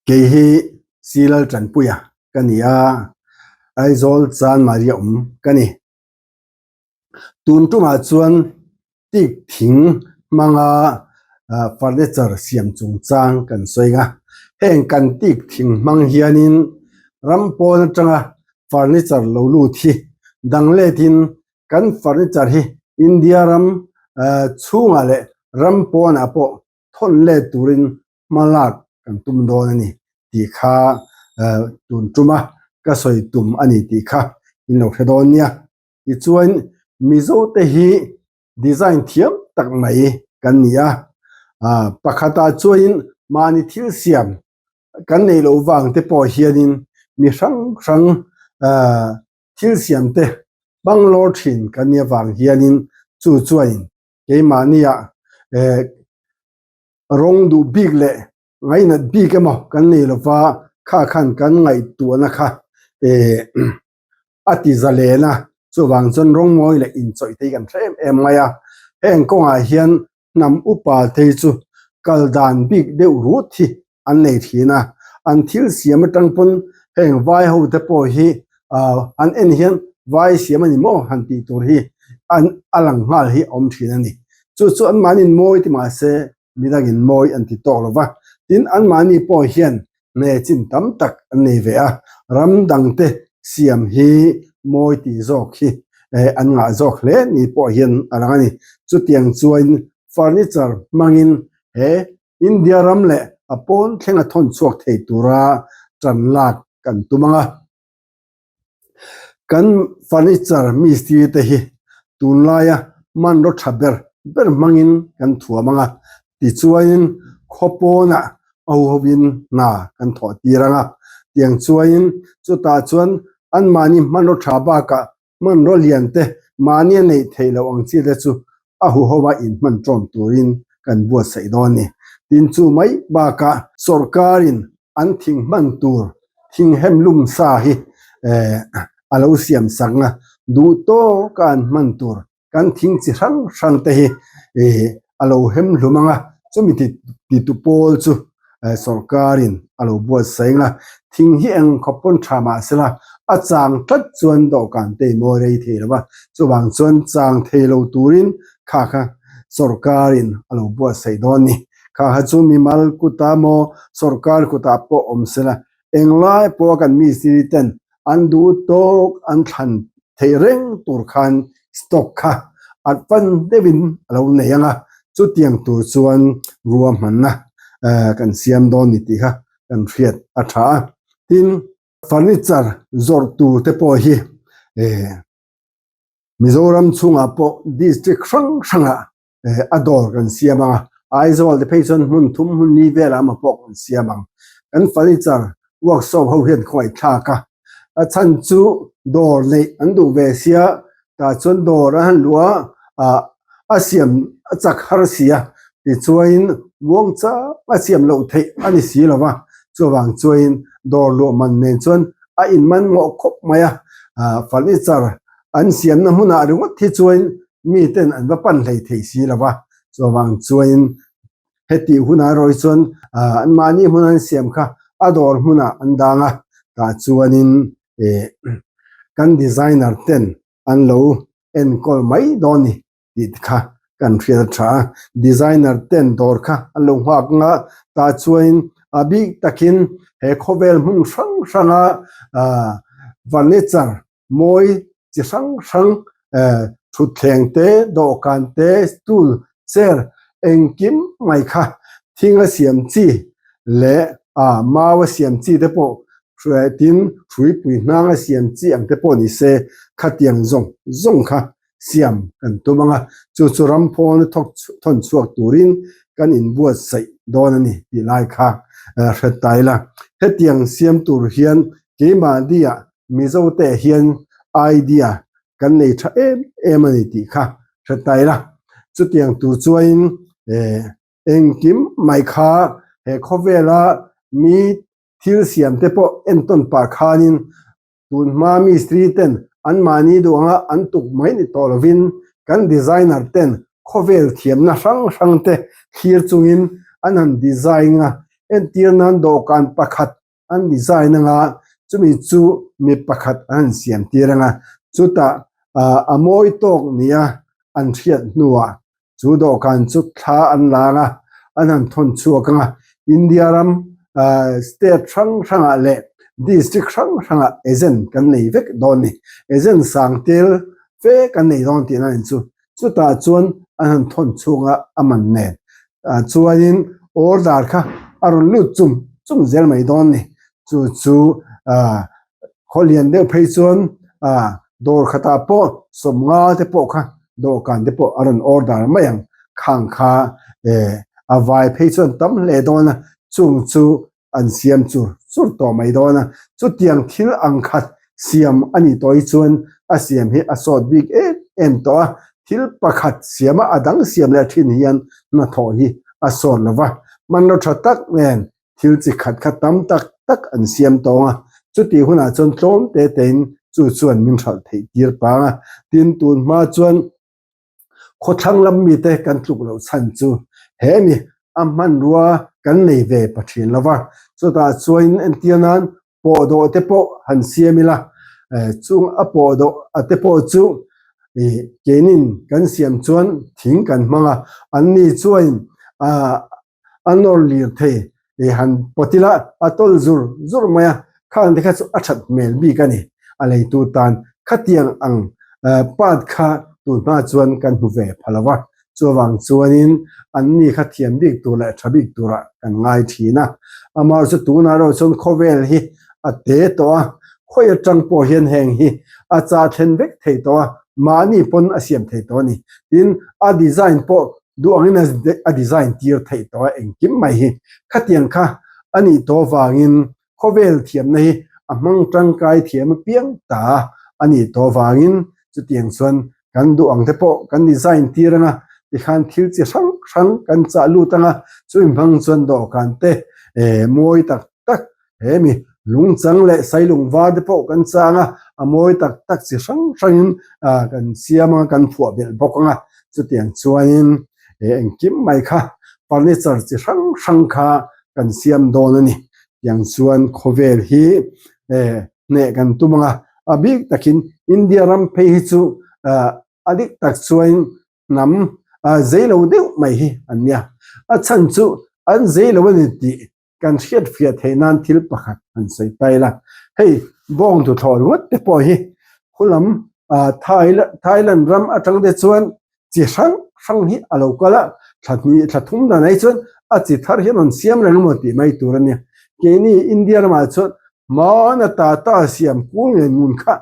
Kei hi Silal Tanpuia ka ni a, Aizawl Chanmari a awm ka ni. Tun tumah chuan tik thing hmanga furniture siam chungchang kan sawi a, heng kan tik thing hmang hianin ram pawn atanga furniture lo lut hi dang letin kan furniture hi India ram chhungah leh ram pawnah pawh thawn let turin hma lak kan tum dawn a ni tih kha tun tuma ka sawi tum a ni tih kha in lo hre dawn nia. Tichuan Mizo te hi design thiam tak mai kan ni a, pakhatah chuanin mahni thil siam kan neih loh vang te pawh hianin mi hrang hrang thil siam te hmang lawr thin kan nih avang hianin chu chuanin keimahniah rawng duh bik leh ngainat bik emaw kan nei lova kha khan kan ngaihtuahna kha eh a ti za len a, chuvang chuan rawng mawi leh inchawih te hi kan hre em em mai a, heng kawngah hian hnam upa te hi chu kal dan bik deuh rut hi an nei thin a, an thil siam atang pawn heng vai ho te pawh hi ah an en hian vai siam a ni maw han tih tur hi an a lang nghal hi a awm thin a ni. Chu chu anmahniin mawi ti mahse midangin mawi an ti tawk lo va, tin anmahni pawh hian hne chin tam tak an nei ve a, ram dangte siam hi mawi tih zawk hi an ngah zawk hle ni pawh hian a lang a ni. Chutiang chuan furniture hmangin he India ram leh a pawn thlenga thawn chhuak thei tura tan lak kan tum ang a. Kan furniture mistiri te hi tunlaia hmanraw tha ber ber hmangin kan thuam ang a, tichuanin khaw pawnah a huhovin hna kan thawh tir ang a, tiang chuanin chutah chuan anmahni hmanraw tha bakah hmanraw lian te mahni a neih theih loh ang chi te chu a huhova inhman ṭawm turin kan buatsaih dawn a ni. Tin chu mai bakah sawrkarin an thing hman tur thing hem lum sa hi a lo siam sak nga duh tawka an hman tur kan thing chi hrang hrang te hi a lo hem hlum ang a, chumi titu pawl chu sawrkarin a lo buatsaih ang a, thing hi eng khawp pawn tha mah sela a chang tlat chuan dawhkan te i mawi rei thei lo va, chuvang chuan chang thei lo turin kha kha sawrkarin a lo buatsaih dawn a ni. Kha kha chu mimal kutah maw sawrkar kutah pawh awm sela Englai pawha kan mistiri ten an duh tawk an thlan theih reng tur khan stock kha a pan deuhin a lo nei ang a, chutiang tur chuan ruahmanna kan siam dawn ni tih kha kan hriat a tha a. Tin, furniture zawrh tur te pawh hi Mizoram chhungah pawh district hrang hrangah a dawr kan siam ang a, Aizawl te phei chuan hmun thum hmun li velah emaw pawh kan siam ang. Kan furniture workshop ho hian khawngaih thlak a, a chhan chu dawr neih an duh ve sia, tah chuan dawr a han luh a, ah a siam a chak har si a, tichuain muang chang a siam loh theih a ni si lo va, chuvang chuain dawr luah man nen chuan a inman mawh khawp mai a, ah furniture an siamna hmunah ringawt hi chuan miten an va pan hlei thei si lo va, chuvang chuain hetih hunah erawh hi chuan anmahni hmun an siam kha a dawr hmunah an dang a, tah chuanin eh kan designer ten an lo enkawl mai dawn ni tih te kha kan hriat a tha a, designer ten dawr kha an lo nghak ang a, tah chuanin a bik takin he khawvel hmun hrang hranga ah furniture mawi chi hrang hrang thutthleng te, dawhkan te, stool, chair engkim mai kha thing a siam chi leh ah mau a siam chi te pawh tin hruipui hnang a siam chi ang te pawh ni se khatiang zawng zawng kha siam kan tum ang a, chu chu ram pawna thawk thawn chhuak turin kan inbuatsaih dawn a ni tih lai kha hre ta ila. Hetiang siam tur hian keimahni-ah Mizote hian idea kan nei tha em em a ni tih kha hre ta ila. Chutiang tur chuanin engkim mai kha he khawvela mi thil siam te pawh entawn pah khanin Tun hma mistri ten anmahni duh anga an tuk mai ni tawh lovin kan designer ten khawvel thiamna hrang hrang te thlir chungin an han design a. Entir nan dawhkan pakhat an design anga chumi chu mi pakhat an han siam tir anga chutah a mawi tawk nia an hriat hnuah chu dawhkan chu thla an lang a, an han thawn chhuak anga India ram state hrang hrangah leh district hrang hrangah agent kan nei vek dawn a ni. Agent sang tel fe kan nei dawn tihna a ni chu. Chutah chuan an han thawn chhunga a man nen chuanin order kha a rawn lut chum chum zel mai dawn a ni. Chu chu khaw lian deuh phei chuan dawr khatah pawh sawmnga te pawh kha dawhkan te pawh a rawn order mai ang. Khang kha a vai phei chuan tam hle dawn a, chung chu an siam chur chur tawh mai dawn a, chutiang thil ang khat siam a nih tawh hi chuan a siam hi a sawt bik em em tawh a, thil pakhat siama a dang siam leh thin hian hnathawh hi a sawt lo va, hmanraw tha tak nen thil chi khat kha tam tak tak an siam tawng a, chutih hunah chuan tlawm te tein chu chuan min hralh theih tir pang a, tin tun hma chuan Khawthlang lam mite kan tluk loh chhan chu he mi a hmanrua kan nei ve pa thin lo va, chutah chuan entir nan pawhdawh te pawh han siam ila, chung a pawhdawh a te pawh chu keinin kan siam chuan thing kan hmang a, anni chuan a nawr lir thei i han pawt ila a tawl zur zur mai a, khang te kha chu a that hmel bik a ni, a leitu tan khatiang ang part kha tun hma chuan kan hmu ve pha lo va, chuvang chuanin anni kha thiam bik tur leh tha bik turah kan ngai thin a, amaherawhchu tunah erawh chuan khawvel hi a te tawh a, khawi atang pawh hian heng hi a chah thlen vek thei tawh a, mahni pawn a siam thei tawh a ni, tin a design pawh Duh angin a design tir theih tawh a engkim mai hi. Khatiang kha a nih tawh vangin khawvel thiamna hi a hmang tangkai thiam apiang ta a nih tawh vangin chutiang chuan kan duh ang te pawh kan design tir anga tikhan thil chi hrang hrang kan chah lut anga chumi hmang chuan dawhkan te mawi tak tak He mi lungchang leh sailung var te pawh kan chang a, a mawi tak tak chi hrang hrangin kan siam anga kan phuah belh bawk ang a, chutiang chuanin he engkim mai kha furniture chi hrang hrang kha kan siam dawn a ni. Tiang chuan khawvel hi hneh kan tum ang a, a bik takin India ram phei hi chu a dik tak chuanin hnam zei lo deuh mai hi an nia. A chhan chu an zei lo a ni tih Kan hriat fiah theih nan thil pakhat han sawi ta ila, hei bawng tuthlawh ringawt te pawh hi khulam Thailand ram atang te chuan chi hrang hrang hi a lo kal a, thla hnih thla thum dan ai chuan a chi thar hi a rawn siam reng emaw tih mai tur a nia. Keini India ramah chuan hmana Tata siam kul nge ngun kha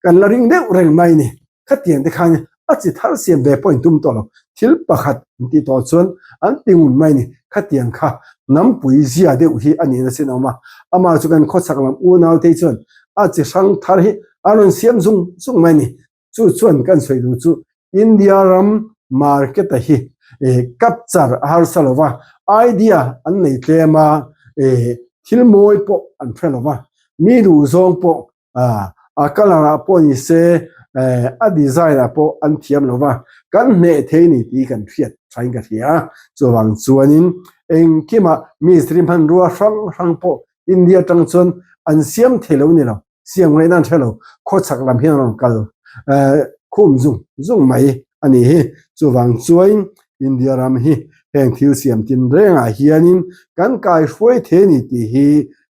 kan la ring deuh reng mai ni. Khatiang te khan a chi thar siam ve pawh in tum tawh lo. Thil pakhat an tih tawh chuan an ti ngun mai ni. Khatiang kha nampui zia deuh hi a nihna sin a awm a. Amah chu kan khawchhak lam unau te chuan a chi hrang thar hi a rawn siam zung zung mai ni. Chu chuan kan sawi duh chu India ram market a hi capture a harsa lo va, idea an nei tlem a, thil mawi pawh an hre lo va, mi duh zawng pawh A colour ah pawh ni se a design ah pawh an thiam lo va, kan hneh thei ni tih kan hriat thain ka hria a, chuvang chuanin engkimah mistri hmanrua hrang hrang pawh India atang chuan an siam thei lo ni lo, siam ngaihna an hre lo, khawchhak lam hian a rawn kal khum zung zung mai a nih hi, chuvang chuain India ram hi heng thil siam tinrengah hianin kan kaihruai thei a ni tih hi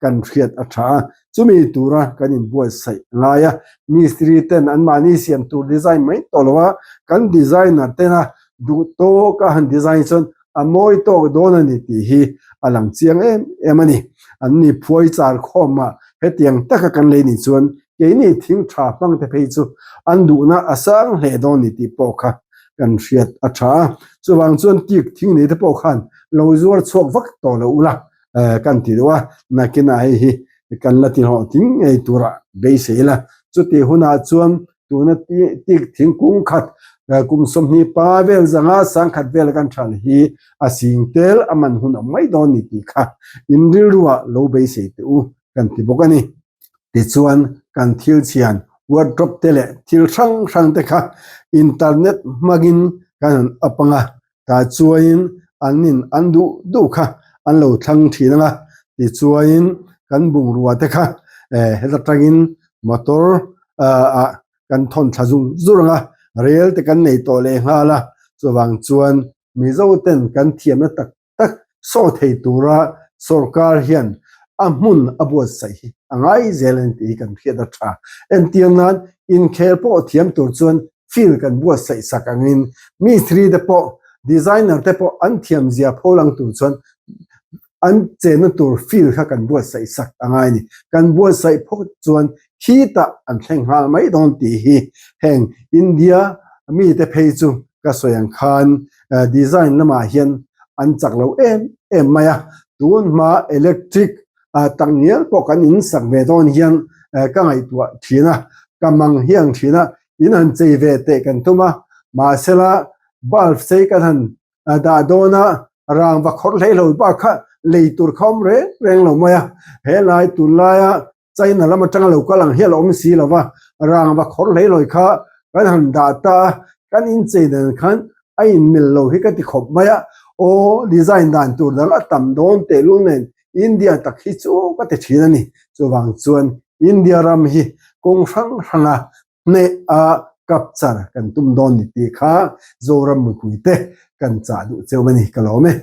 kan hriat a tha a, chumi tura kan inbuatsaih a ngai a, mistri ten anmahni siam tur design mai tawh lo a, kan designer tena duh tawk a han design chuan a mawi tawk dawn a ni tih hi a lang chiang em em a ni. Anni phuai char khawmah hetiang taka kan lei nih chuan keini thing tha hmang te phei chu an duhna a sang hle dawn ni tih pawh kha kan hriat a tha a, chuvang chuan tik thing nei te pawh khan lo zuar chhuak vak tawh lo ula kan ti deuh a, nakinah hei hi kan la ti hlawh thing ngei turah beisei la. Chutih hunah chuan tuna tik thingkung khat kum 20 pa vel zanga sangkhat vel kan thal hi a sing tel a man hun awm mai dawn ni tih kha in rilruah lo beisei teh u kan ti bawk a ni. Tichuan kan thil chhian wardrobe te leh thil hrang hrang te kha internet hmangin kan han up ang a, Tah chuanin an in an duh duh kha. an lo thlang thin ang a, tichuanin kan bungrua te kha heta tangin motor ah kan thawn thla zung zung ang a, rel te kan nei tawh leh nghal a, chuvang chuan Mizo ten kan thiamna tak tak saw thei tura sorkar hian a hmun a buatsaih hi a ngai zel a ni tih hi kan hriat a tha. Entir nan inkhel pawh thiam tur chuan field kan buatsaih sak angin mistri te pawh designer te pawh an thiam zia pho lang tur chuan an chenna tur field kha kan buatsaih sak a ngai a ni. Kan buatsaih phawt chuan khitah an thleng nghal mai dawn tih hi heng India mite phei chu ka sawi ang khan design lamah hian an chak lo em em mai a, tun hma electric takngial pawh kan in sak ve dawn hian ka ngaihtuah thin a, ka mang hiang thin a, in han chei ve teh kan tum a, mahsela bulb sei kan han dah dawn a, rangva khawrh hlei lo bak kha lei tur kha awm reng reng lo mai a, helai tunlaia China lam atanga lo kal ang hi a la awm si lo va, rangva khawr hlei lawi kha kan han dah ta a, kan inchei dan khan a inmil lo hi ka ti khawp mai a, aw design dan tur dang a tam dawn tehlul nen India tak hi chu ka ti thin a ni. Chuvang chuan India ram hi kawng hrang hranga hneh a kapchar kan tum dawn ni tih kha Zoram mipuite kan chah duh cheu a ni ka lawm e.